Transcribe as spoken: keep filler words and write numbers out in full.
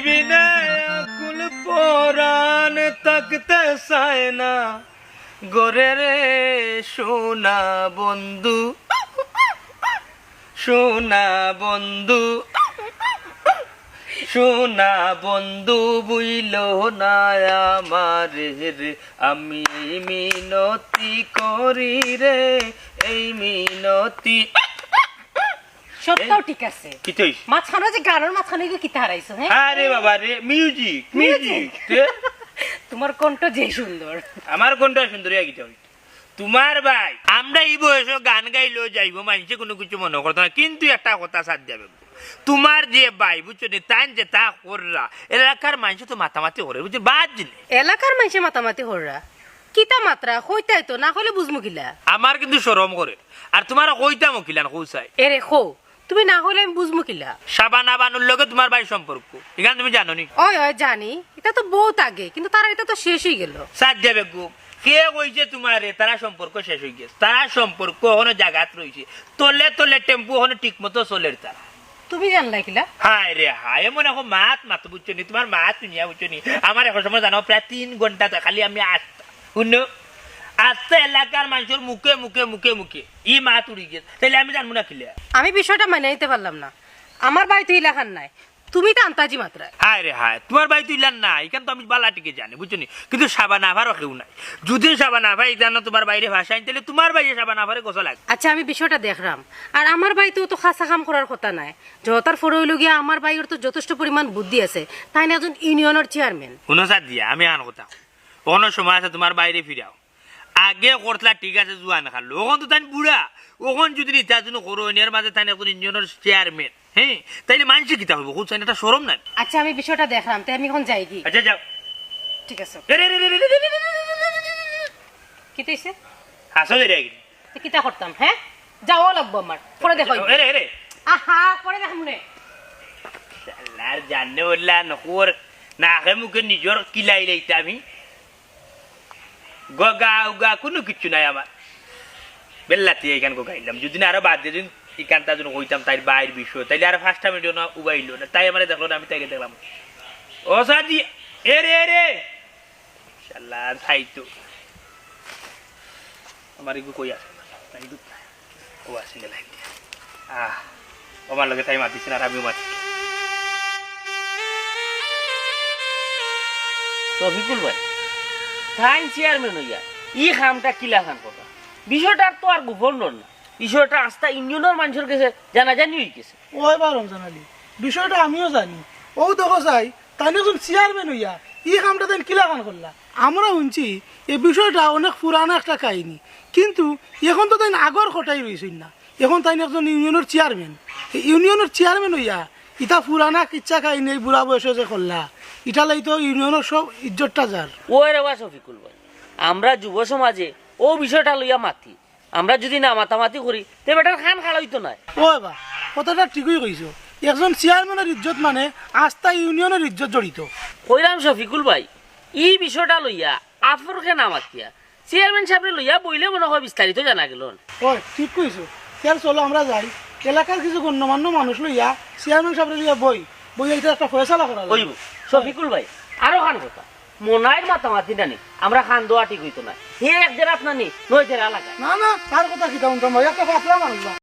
বিনে আকুল পরাণ থাকতে চায় না ঘরে রে সোনা বন্ধু, সোনা বন্ধু, সোনা বন্ধু, ভুইলো না আমারে রে। আমি এই মিনতি করি রে, এই মিনতি। সবটাও ঠিক আছে। কিতা অইছে? মাঝখানো যে গানর মাঝখানো এগু কিতা হারাইছো, হ্যাঁ? আরে বাবা রে, music, music। Music। তে? তোমার কণ্ঠ যে সুন্দর। আমার কণ্ঠ সুন্দর, ইয়া কিতা অইছে? তোমার ভাই, আমরা ই বয়সো গান গাইলেও যাইবো, মাইনষে কুনু কিছু মনো করতো না, কিন্তু একটা কথা সাথ দিবে। তোমার যে ভাই, বুঝছো নি, তাইন যেতা কররা, এলাকার মাইনষে তো মাতামাতি করে, বুঝছো? বাদ দিলে। এলাকার মাইনষে মাতামাতি কররা? কিতা মাতরা, কইতায় তো, না কইলে বুঝমু কিলা? আমার কিন্তু শরম করে। আর তোমারে কইতাম কিলান, কও চাই। এরে কও, তুমি না কইলে আমি বুঝমু কিলা? শাবানা বানুর লগে তোমার ভাইর সম্পর্ক, ইখান তুমি জানো নি? অয়, অয়, জানি। ইতা তো বউত আগে, কিন্তু তারার ইতা তো শেষ অইগেলো। সাজ্জা বেগম, কে কইছে তোমারে তারার সম্পর্ক শেষ অইগেছে? তারার সম্পর্ক অখনো জাগাত রইছে, তলে তলে টেম্পু অখনো ঠিক মতো চলের তারা। তুমি জানলায় কিলা? হায় রে হায়, এমন এক মাত মাতো, বুঝছো নি? তোমার মাত হুনিয়া, বুঝছো নি, আমার এক সময় জানো প্রায় তিন ঘন্টা তো খালি আমি আস্তা, হুনো, আস্তা এলাকার মাইনষর মুখে মুখে মুখে মুখে ই মাত উড়ি গেছে, তাইলে আমি জানবো না কিলা? আমি বিষয়টা মানিয়া নিতে পারলাম না। আমার ভাই তো ইলাখান নায়, তুমি তো আন্তাজি মাতরায়। হায় রে হায়, তোমার ভাই তো ইলান না, ইখান তো আমি বালা ঠিকে জানি, বুঝছো নি? কিন্তু শাবানা আফারও কেউ নাই। যদি শাবানা আফা ইখানো তোমার ভাইরে ভাসাইন, তাইলে তোমার ভাইয়ে শাবানা আফারে গোসা লাগে। আচ্ছা, আমি বিষয়টা দেখরাম। আর আমার ভাই তো অত খাছা কাম করার কথা নায়। যতার পরে অইলো গিয়া আমার ভাইর তো যথেষ্ট পরিমাণ বুদ্ধি আছে। তাইন একজন ইউনিয়নর চেয়ারম্যান। হুনো সাদিয়া, আমি আন কথা। অখনো সময় আছে তোমার ভাইরে ফিরাও। আগে করতলা ঠিক আছে জুয়ান কালো, অখন তো তাইন বুড়া। অখন যদি ইতা যদি করো, এর মাঝে তাইন একজন ইউনিয়নর চেয়ারম্যান, হ্যাঁ, তাইলে মাইনষে কিতা কইবো? কও চাইন, ইটা শরম নায়? আচ্ছা, আমি বিষয়টা দেখরাম, তে আমি অখন যাইগি। আচ্ছা, যাও। ঠিক আছে। এ রে রে রে রে রে রে রে রে রে রে। কিতা অইছে? হাসো রে রে। তে কিতা করতাম, হ্যাঁ? যাওয়া লাগবো আমার। পরে দেখা অইবো। এ রে, এ রে। আহা, পরে দেখাম নে। শালার জানে ওলা নকর, নাকে মুখে নিজর কিলাই লইতাম আমি। গগা উগা কুনু কিচ্ছু নাই আমার। বেল্লাতে ইখান গগাইলাম। যদি না আরো বাদ দিয়া যদি ইখানতা যদি কইতাম তাইর ভাইর বিষয়, তাইলে আরো পাঁচটা মিনিট না উবাইলো না। তাই আমারে দেখলো না, আমি তাইরে দেখলাম। ও সাদি, এ রে, এ রে। শালা, তাই তো। আমার এগু কই আছে? নাই দূর। ও আছে নে লাইন দিয়া। আহ, ও আমার লগে তাই মাতিছে না, আর আমিও মাতি। শফিকুল ভাই, তাইন চেয়ারম্যান অইয়া ই কামটা কিলাখান কথা? বিষয়টা তো আর গোপন রইল না, বিষয়টা আস্তা ইউনিয়নর মাইনষর গেছে জানাজানি অই গেছে। ওই বা রমজান আলী, বিষয়টা আমিও জানি। ও দেখো চাই, তাইন একজন চেয়ারম্যান অইয়া ই কামটা তাইন কিলাখান করলা? আমরা হুনছি এই বিষয়টা অনেক পুরানা একটা কাহিনী, কিন্তু অখন তো তাইন আগর কথাই রইছইন না, অখন তাইন একজন ইউনিয়নর চেয়ারম্যান। এই ইউনিয়নর চেয়ারম্যান অইয়া ইতা পুরানা কিচ্ছা কাহিনী এই বুড়া বয়সে যে করলা, ইটা লাই তো ইউনিয়নর সব ইজ্জতটা যার। ওই রে বা শফিকুল ভাই, আমরা যুব সমাজে অউ বিষয়টা লইয়া মাতি, আমরা যুদি না মাতামাতি করি, তে বেটার কান খাড়া অইতো নায়। ও বাবা, কথাটা ঠিকই কইছো। একজন চেয়ারম্যানর ইজ্জত মানে আস্তা ইউনিয়নর ইজ্জত জড়িত। কইরাম শফিকুল ভাই, ই বিষয়টা লইয়া আফরকে না মাতিয়া চেয়ারম্যান সাবরে লইয়া বইলে মনে অয় বিস্তারিত জানা গেলো। ওই, ঠিক কইছো। তে চলো আমরা যাই, এলাকার কিছু গণ্যমান্য মানুষ লইয়া চেয়ারম্যান সাবরে লইয়া বই, বইয়া ইটা একটা ফয়সালা করা যাইবো। শফিকুল ভাই, আরো খান কথা, মনাইর মাতামাতি নানি, আমরা কান দেওয়া ঠিক অইতো নায়। হে এক জেরাত নানি, নয় জেরা লাগা। না, না, তার কথা কিতা হুনতাম ভাই, একটা পাতলা মানুষ না।